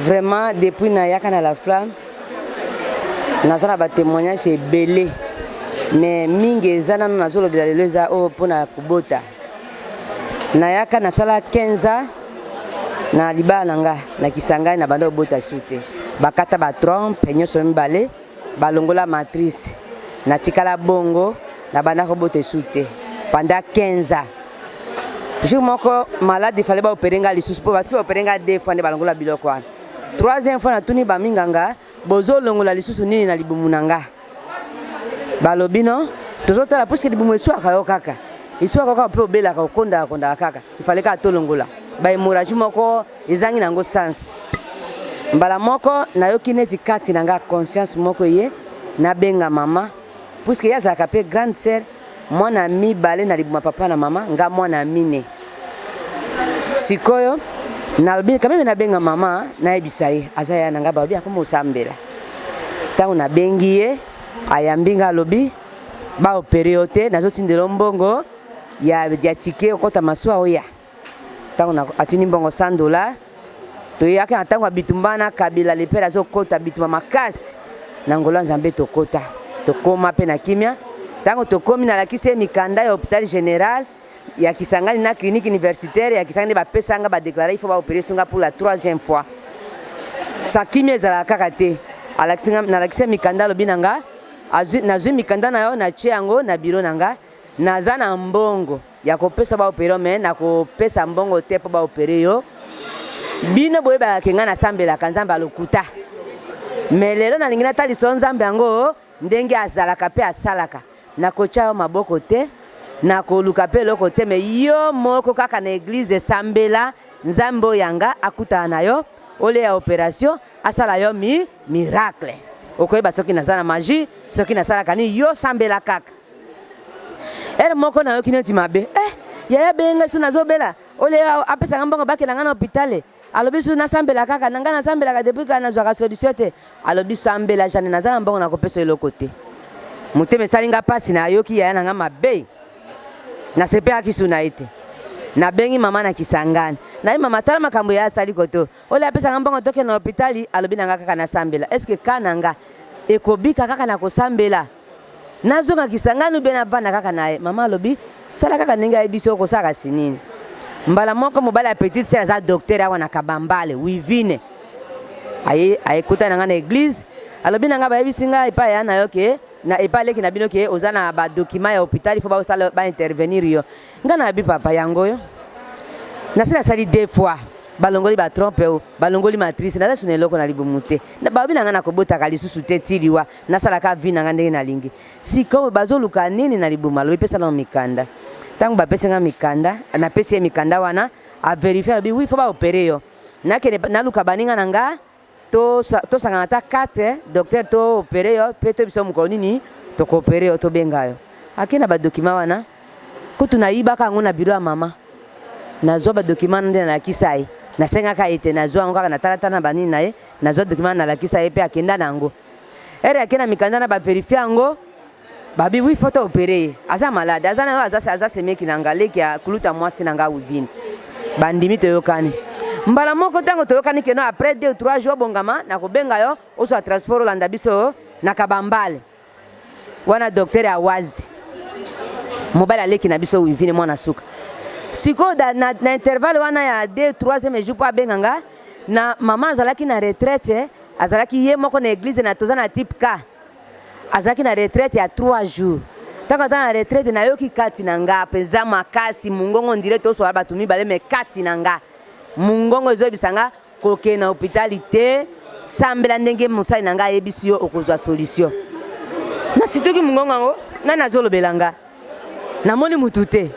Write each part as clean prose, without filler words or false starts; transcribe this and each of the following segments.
Vraiment, depuis nayaka na La Flamme, naza na batémoignage ebele, mais mingi eza nano nazolobela lelo eza oyo mpona kobota. Nayaka, nasala 15 ans na libala na nga na Kisangani, na banda kobota su te. Bakata batrompe nyonso mibale, balongola matrice, natikala bongo, na banda kobota esu te pendant 15 ans. Jour moko malade, fallait baopérer nga lisusu, mpo basi baopérer nga deux fois nde balongola biloko wana. Troisième fois, natuni baminganga: "Bozolongola lisusu nini na libumu na nga?" Balobi: "No, tozotala, puisque libumu eswaka yo kaka, eswaka kaka mpe obelaka, okondaka kondaka kaka, ifale kaka tolongola." Bahémorragie moko ezangi nango sens. Mbala moko nayoki neti kati na nga conscience moko eye, nabenga mama, puisque ye azalaka mpe grande sœur, mwana mibale na libuma papa na mama, nga mwana mine. Sikoyo nalobi quand même nabenga mama, nayebisa ye, aza ya na nga. Balobi akoma osambela. Ntango nabengi ye, ayambi nga, alobi: "Baopérer yo te, nazotindela mbongo ya ticket, okɔta masuwa oya." Ntango atindi mbongo 100 $, toyaki na ntango ya bitumba na Kabila lepere azokɔta bitumba makasi. Na ngolo ya Nzambe tokɔta, tokóma mpe na kimia. Ntango tokómi, nalakisi ye mikanda ya hôpital général ya Kisangani na clinique universitaire ya Kisangani. Bapesanga, badéclarer il faut baopérer songa pour la troisième fois. Sa kimia ezalaka kaka te. Nalakisi ye mikanda, alobi na nga: "Nazwi mikanda na yo, natie yango na bureau na nga. Naza na mbongo ya kopesa baopérer, mais nakopesa mbongo te mpo baopérer yo. Bino boyebaka ke ngai nasambelaka Nzambe alokuta, mais lelo nalingi natalisa yo Nzambe yango ndenge azalaka mpe asalaka. Nakotya yo maboko te, nakoluka mpe eloko te, mais yo moko kaka na église esambela Nzambe oyo yanga akutana na yo, olia ya opération, asala yo miracle. Okoyeba soki naza na magie, soki nasalaka nini. Yo sambela kaka." Ere moko nayoki neti mabe. Yaya benga so, nazobela, olia apesanga mbongo bakela nga na hôpital. Alobi so nasambela kaka na ngai, nasambelaka depuis kaka, nazwaka solution te. Alobi: "Sambela Jeanne, naza na mbongo, nakopesa eloko te." Motema esali nga mpasi, nayoki yaya na nga mabe, nasepelaki su na ye te. Nabengi mama na Kisangani, naye: "Mama, tala makambo ya asali koto, oyo apesanga mbongo tokende na hôpital, alobi na nga kaka nasambela. Est-ce ka na nga ekobika kaka na kosambela? Nazonga Kisangani ube navanda kaka na ye?" Mama alobi: "Sala kaka ndenge ayebi so okosala si nini." Mbala moko mobali ya petite sœur aza docteur awa na Kabambale, Wivine, aye ayekuta na nga na église. Alobi na nga: "Bayebisi nga epai ya na yo ke na epai aleki na bino ke oza na badocument ya hôpital, il faut baosala baintervenir yo." Nga nayebi papa yango oyo nasi nasali deux fois, balongoli batrompe o balongoli matrice, naza suna eloko na libumu te. Balobi na ngai nakobotaka lisusu te ti liwa, nasalaka vie na ngai ndenge nalingi. Sikoyo bazoluka nini na libumu? Alobi: "Pesa nano mikanda." Ntango bapesi nga mikanda, napesi ye mikanda wana, avérifier, alobi: "Oui, faut baopérer yo." Nakende naluka baninga na nga, tosangana ata 4 docteur, toopérer yo mpe to biso mokolo nini tokoopérer yo, tobenga yo. Ake na badocument wana, kutu nayibaka yango na bureau ya mama. Nazwa badocument nde nalakisa ye, nasengaka ye te, nazwa yango kaka, natalatala na banini na ye, nazwa document, nalakisa ye mpe akenda na yango. Ere ake na mikanda na bavérifier yango, babi: "Oui, faut toopérer ye, aza malade, aza na yo, aza semeki na nga, leki ya kuluta mwasi na nga Wivine." Bandimi, toyokani mbala moko. Ntango toyokani keno après 2 ou 3 jours obongama, nakobenga yo, ozwa transport, olanda biso na Kabambale wana, docteur Awazi, mobali aleki na biso Wivine, mwana suka. Sikoyo na intervalle wana ya 2 3e jour mpo abenga nga na mama, azalaki na retraite, azalaki ye moko na église na toza na type K, azalaki na retraite ya 3 jours. Ntango aza na retraite, nayoki kati na nga mpenza makasi mongongo ndire tosola bato mibale, mais kati na nga mongongo ezoyebisa nga: "Kokende na hôpital te, sambela ndenge mosali na ngai ayebisi yo, okozwa solution." Nasituki, mongongo yango nani azolobela nga? Namoni mutu te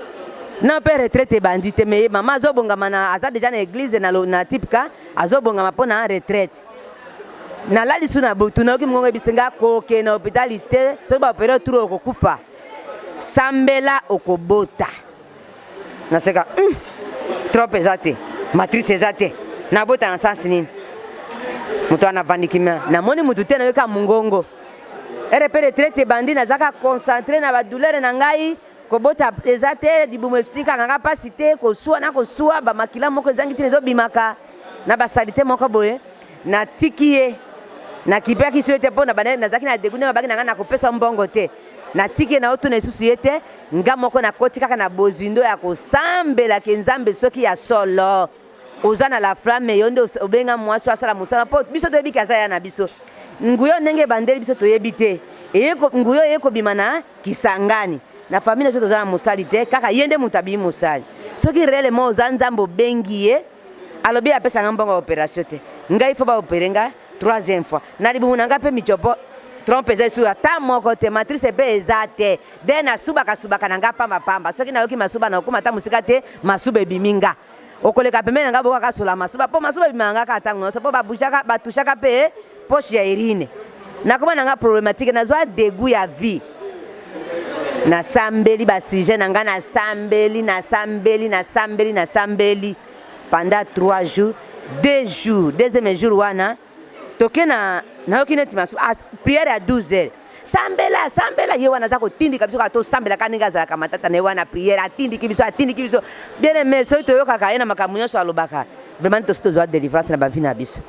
na mpe retraite ebandi te, mais mama azobongama na aza déjà na église na type K, azobongama mpo na retraite. Nalali su na butu, nayoki mongongo ebisi nga: "Kokende na hôpital te, soki baopérer trop okokufa, sambela okobota." Naseka, trompe eza te, matrice eza te, nabota na sansi nini? Moto wana avandi kimia, namoni mutu te, nayoka mongongo. Ere mpe retraite ebandi, nazaka concentré na badouleur na ngai, kobota eza te, libumu esutikaka nga mpasi te, kosuwa na kosuwa, bamakila moko ezangi ntina ezobimaka na basaleté moko boye. Natiki ye, nakipaki so ye te mpo na bana nazalaki na degout ndenge babaki na ngai nakopesa mbongo te. Natiki ye, naotuna lisusu ye te. Nga moko nakoti kaka na bozindo ya kosambela ke Nzambe soki ya solo oza na la flamme, yo nde obenga mwasi asala mosala mpo biso toyebi ke aza ya na biso. Nguya ndenge ebandeli biso toyebi te, nguya eye kobima na Kisangani. Na famille na biso toza na mosali te, kaka ye nde moto abimi mosali. Soki réellement oza Nzambe obengi ye, alobi apesa nga mbongo ya opération te, ngai faut baopérer nga troisième fois na libumu na ngai mpe mitiopo trompe eza lisusu ata moko te, matrice mpe eza te. De nasubaka subaka na nga pamba pamba, soki nayoki masuba nakokoma ata mosika te, masuba ebimi nga. Okoleka pembeni na nga bokaka sola masuba, mpo masuba ebimaka nga kaka ntango nyonso, mpo babougeaka batouchaka mpe poche ya urine. Nakoma na nga problématique, nazwa dégoût ya vie. Nasambeli basujet na nga, nasambeli nasambeli nasambeli nasambeli pendant 3 jours, 2 jours. Deuxième jour wana toke na nayoki neti masuba, ah, prière ya 12 heures, sambela sambela. Ye wana aza kotindika biso kaka tosambelaka ndenge azalaka matata na ye wana. Prière atindiki biso, atindiki biso. Bien aimé, soki toyokaka ye na makambo nyonso alobaka, vraiment tosi tozwa délivrance na bavie na biso.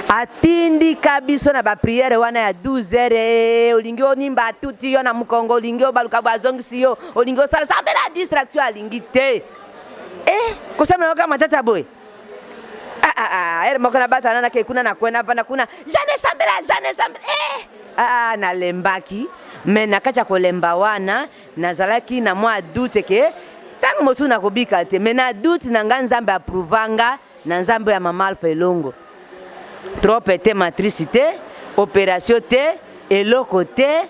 Atindika biso na baprière wana ya 12 heures. Olingi onimba, atuti yo na mokongo, olingi obaluka bo, azongisi yo, olingi osala, sambela, distraction alingi te. E kosambela kaka matata boye. Ah, ah, ah, heure moko nabatana, nake kuna na kwe, navanda kuna, jane sambela, jane sambela. Eh, ah, nalembaki. Mais na kati ya kolemba wana, nazalaki na mwa doute ke ntango mosusu nakobika te. Mais na doute na nga, Nzambe approuva nga na Nzambe ya mama Alpha Elongo. Trompe te, matrice te, opération te, eloko te.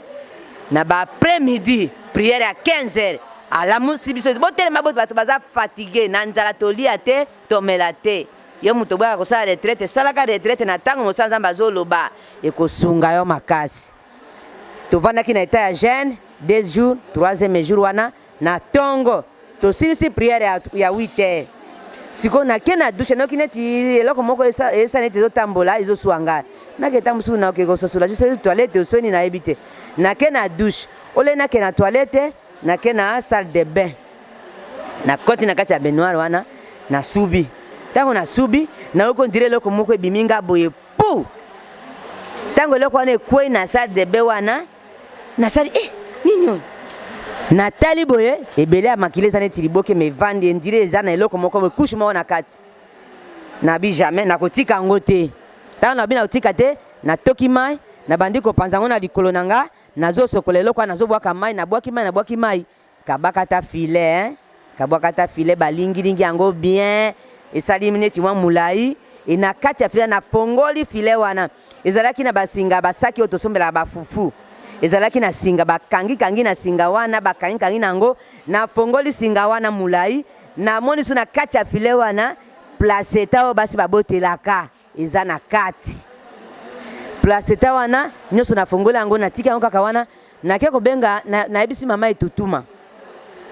Na ba après midi, prière ya 15 heures, alamusi biso: botelema, boto bato baza fatigue na nzala, tolia te, tomela te. Yo moto obwaka kosala retraite, esalaka retraite na ntango mosala Nzambe azoloba, ekosunga yo makasi. Tovandaki na état ya jeûne 2 jours. Troisième jour wana na ntongo, tosilisi prière ya 8 heures. Sikoyo nake na douche, nayoki neti eloko moko esa neti ezotambola, ezoswa ngai. Nake ta mosusu nakoki kososola juste toilette osoni, nayebi te. Nake na douche ole, nake na toilette, nake na salle de bain, nakoti na kati ya baignoire wana, nasubi. Ntango nasubi, nayoki on dirait eloko moko ebimi nga boye pu. Ntango eloko wana ekwei na salle de bain wana, nasali eh, nini oyo? Natali boye, ebele ya makila eza neti liboke, mais evandi, on dirait eza na eloko moko boye, couche moko na kati. Nabi jamais nakotika yango te. Ntango nabi nakotika te, natoki mai, nabandi kopanza yango na likolo na nga, nazosokola eloko wana, nazobwaka mai, nabwaki mai, nabwaki mai, kabaka ta filet, hein? Kabwaka ta filet, balingilingi yango bien, esali neti mwa molai. E na kati ya filet, nafongoli filet wana, ezalaki na basinga, basaki oyo tosombelaka bafufu, ezalaki na singa bakangikangi na singa wana, bakangikangi na yango. Nafongoli singa wana molai, namoni so na kati ya filet wana placenta oyo basi babotelaka eza na kati. Placenta wana nyonso nafongoli yango, natiki yango kaka wana. Nake kobenga, nayebisi mama Etutuma,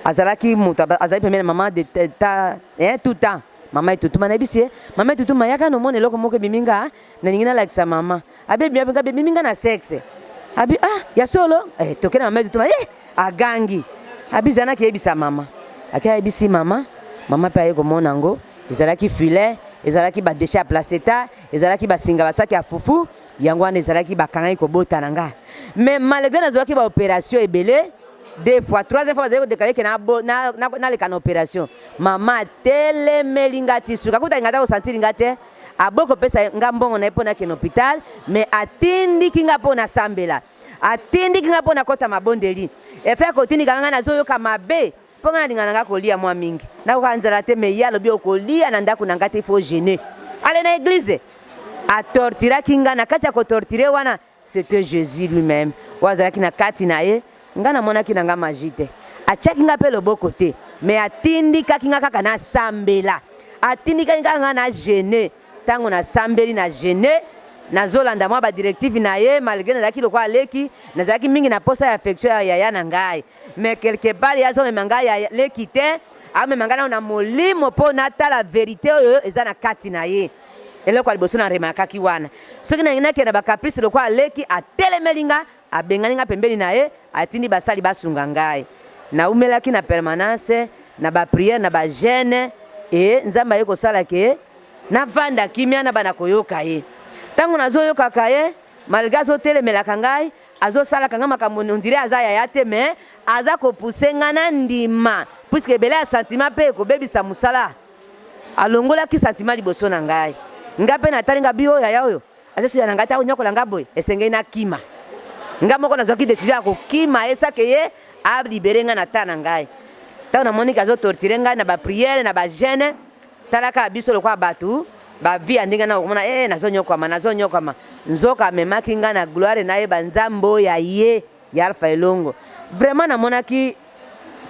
azalaki moto azali pembeni na mama de ta, eh, tout temps mama Etutuma. Nayebisi ye: mama Etutuma, yaka nomona eloko moko ebimi nga, nalingi nalakisa mama. Abi ebimi ebimi nga na sexe. Abi ah, ya solo? Eh, toke na mama Etutuma. Eh, agangi, abi zala nakeyebisa mama. Ake ayebisi mama, mama mpe aye komona yango. Ezalaki filet, ezalaki badéchets ya placenta, ezalaki basinga, basaki ya fufu, yango wana ezalaki bakangaki kobota na nga. Mais malgré nazwaki baopération ebele, deux fois, troisième fois bazali kodéclarer ke naleka na opération, mama atelemeli nga ti suka. Kuta alinga ata kosentir nga te, aboyi kopesa nga mbongo na ye mpo nakende hôpital, mais atindiki nga mpo nasambela, atindiki nga mpo nakɔta mabondeli. Efe akotindika nga, nazoyoka mabe mpo nga nalinga na nga kolia mwa mingi, nakoka nzala te. Mais ye alobi okolia na ndako na nga te, faut jeûner, ale na église. Atorturaki nga. Na kati ya kotorturer wana, c'était Jésus lui-même oyo azalaki na kati na ye. Nga namonaki na nga magie te, atiaki nga mpe loboko te, mais atindikaki nga kaka nasambela, atindikaki kaka nga na jeûne. Ntango nasambeli, na jeûne, nazolanda mwa badirective na ye. Malgré nazalaki lokola aleki, nazalaki mingi na posa ya affection ya yaya na ngai, mais quelque part ye azomema ngai ya leki te, amema ngai nano na molimo mpo natala vérité oyo eza na kati na ye. Eloko ya liboso na remarquaki wana, soki nalingi nakende na bacaprice lokola aleki, atelemeli nga, abengani nga pembeni na ye, atindi basali basunga ngai. Naumelaki na permanence na baprière, na bajeûne, e Nzambe aye kosala ke navanda kimia na bana koyoka ye. Ntango nazoyokaka ye, malgré azotelemelaka ngai, azosalaka ngai makambo on dirait aza yaya te, mais aza kopousser ngai na ndima, puisque ebele ya sentiment mpe ekobebisa mosala. Alongolaki sentiment liboso na ngai. Ngai mpe natali nga bi oyo yaya oyo azosila na ngai te, akonyokola ngai boye, esengeli nakima. Ngai moko nazwaki décision ya kokima esake ye alibérer ngai na ta na ngai. Ntango namoniki azotorturer ngai na baprière, na bajeûne, talaka biso lokola bato bavie ya ndenge na okomona e nazonyokwama, nazonyokwama. Nzoka amemaki ngai na gloire, nayeba Nzambe oyo ya ye ya Alpha Elongo. Vraiment namonaki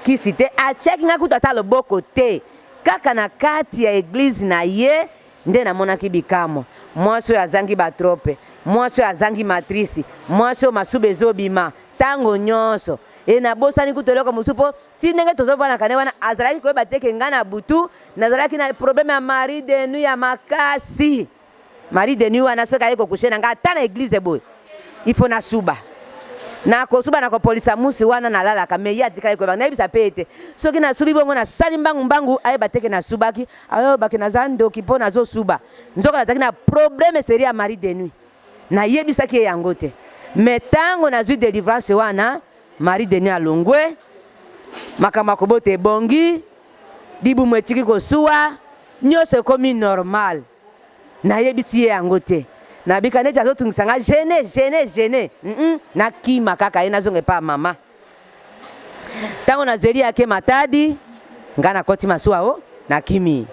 kisi te, atiaki ngai kutu ata loboko te. Kaka na kati ya église na ye nde namonaki bikamwa. Mwasi oyo azangi batrompes, mwasi oyo azangi matrice, mwasi oyo masuba ezobima ntango nyonso. E nabosani kutu eloko mosusu, mpo ti ndenge tozovandaka nde wana azalaki koyeba te ke ngai na butu nazalaki na problème ya mari de nuit ya makasi. Mari de nuit wana, soki aye kocoucher na ngai ata na église boye, il faut nasuba, nakosuba, nakopolisa musi wana nalalaka. Mais ye atikali koyeba, nayebisa mpe ete soki nasubi bongo, nasali mbangu mbangu, ayeba teke nasubaki, ayobaki naza ndoki mpo nazosuba. Nzoka nazalaki na problème sérieux ya mari de nuit, nayebisaki ye yango te. Mais ntango nazwi délivrance wana, mari de nuit alongwe, makambo ya kobota ebongi, libumu etiki kosuwa, nyonso ekomi normal. Nayebisi ye yango te. Nabika neti azotungisa nga, jeûne, jeûne, jeûne, nakima kaka ye, nazonga epa mama. Ntango nazeli yake Matadi, nga nakoti masuwa o nakimi,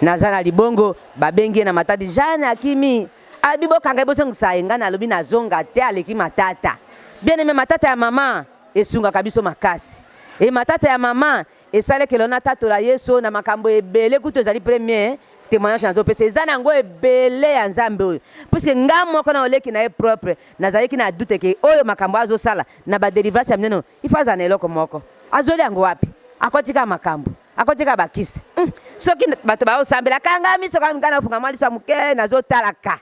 naza na libongo. Babengi ye na Matadi: "Jeanne akimi." Abi bokanga ye, bozongisa ye. Nga nalobi nazonga te, aleki matata. Bien aimé, matata ya mama esungaka biso makasi. E matata ya mama esalekelo natatola Yesu na makambo ebele. Kutu ezali premier témoignage nazopesa, eza nango ebele ya Nzambe oyo, puisque nga moko na oleki na ye propre, nazalaki na doute ke oyo makambo azosala na badélivrance ya minene, ifo azala na eloko moko. Azoli yango wapi? Akotika makambo, akotika bakisi. Soki bato baosambela, kanga miso, kanga, nafunga mwa liso ya moke, nazotalaka,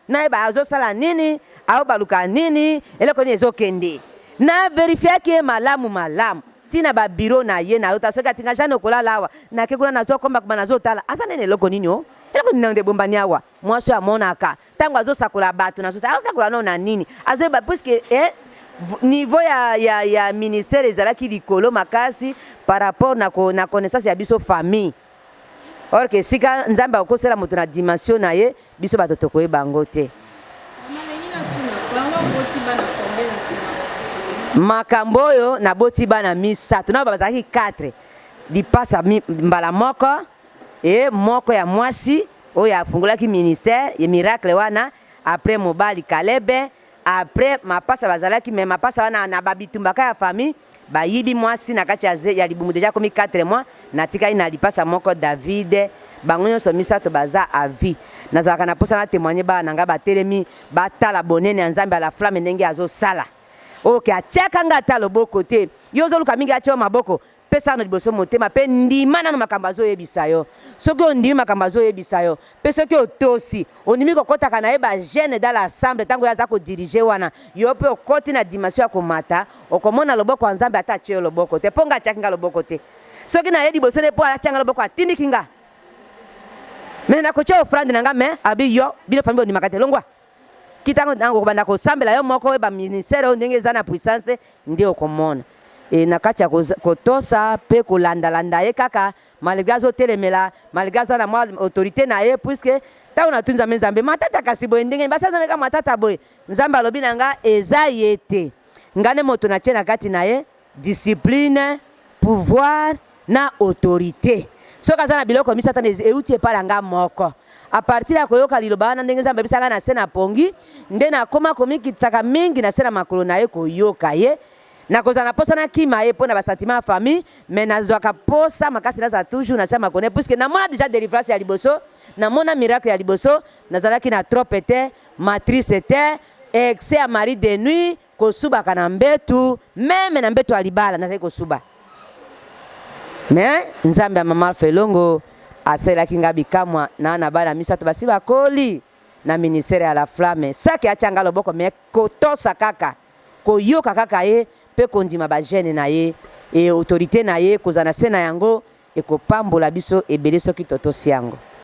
nayeba azosala nini, aobaluka nini, eloko nini ezokende. Na vérifiaki ye malamu malamu, ntina babureau na ye, nayota soki atinga Jeanne okolala awa, nake kuna, nazokomba kuma, nazotala aza nene eloko nini o eloko nini nde ebombani awa. Mwasi oyo amonaka ntango azosakola bato, nazotala azosakola nano na nini, azoyeba, puisque niveau ya ministère ezalaki likolo makasi par rapport na connaissance ya biso famille. Or ke esika Nzambe akosala moto na dimension na ye, biso bato tokoyeba yango te. Mama, ndenge natuna bango, oboti bana combien na nsima? Makambo oyo, naboti bana misato. Na bazalaki 4, lipasa mbala moko e moko ya mwasi oyo afungolaki ministère ya miracle wana, après mobali Kalebe, après mapasa bazalaki. Mais mapasa wana, na babitumbaka ya famille, bayibi mwasi na kati ya libumu, déjà komi 4 mois. Natikali na lipasa moko, David. Bango nyonso misato baza à vie. Nazalaka na mposa na témoigne, bana na ngai batelemi, batala bonene ya Nzambe ya La Flamme, ndenge azosala. Oke atiaka nga ata loboko te. Yo ozoluka mingi atia yo maboko, pesa nano liboso motema mpe ndima nano makambo azoyebisa yo. Soki ondimi makambo azoyebisa yo, mpe soki otosi, ondimi kokɔtaka na ye bajeûne dans l'ensemble, ntango oyo aza kodiriger wana, yo mpe okɔti na dimension ya komata, okomona loboko ya Nzambe. Ata atie yo loboko te, mpo nga atiaki nga loboko te. Soki naye liboso ne mpo atia nga loboko, atindiki nga, mais nakotia offrande na nga, mais abi yo bino famille ondimaka te, longwa kitango ntango okobanda kosambela yo moko. Oyeba ministère oyo ndenge eza na puissance, nde okomona e na kati ya kotosa mpe kolandalanda ye kaka, malgré azotelemela, malgré aza na mwa autorité na ye. Puisque ntango natuni Nzambe: "Nzambe, matata kasi boye, ndenge basa Nzambe kaka matata boye?" Nzambe alobi na nga: "Eza ye te, nga nde moto natie na kati na ye discipline, pouvoir na autorité. Soki aza na biloko misato euti epai na nga moko." À partir ya koyoka liloba wana, ndenge Nzambe abisaka na se na pongi, nde nakóma komikitisaka mingi na se na makolo na ye, koyoka ye. Nakozala na posa nakima ye mpo na basentiment ya famille, mais nazwaka posa makasi nazala toujours na se ya makolo, puisque namona déjà délivrance ya liboso, namona miracle ya liboso. Nazalaki na trompe te, matrice te, excès ya mari de nuit, kosubaka na mbetu, même na mbetu ya libala nazali kosuba. Mais Nzambe ya mama Alpha Elongo asalelaki nga bikamwa na bana misato basi bakoli na ministère ya La Flamme. Saki atianga loboko, mais kotosa kaka, koyoka kaka ye mpe kondima bajeûne na ye e autorité na ye, kozala na se na yango, ekopambola biso ebele soki totosi yango.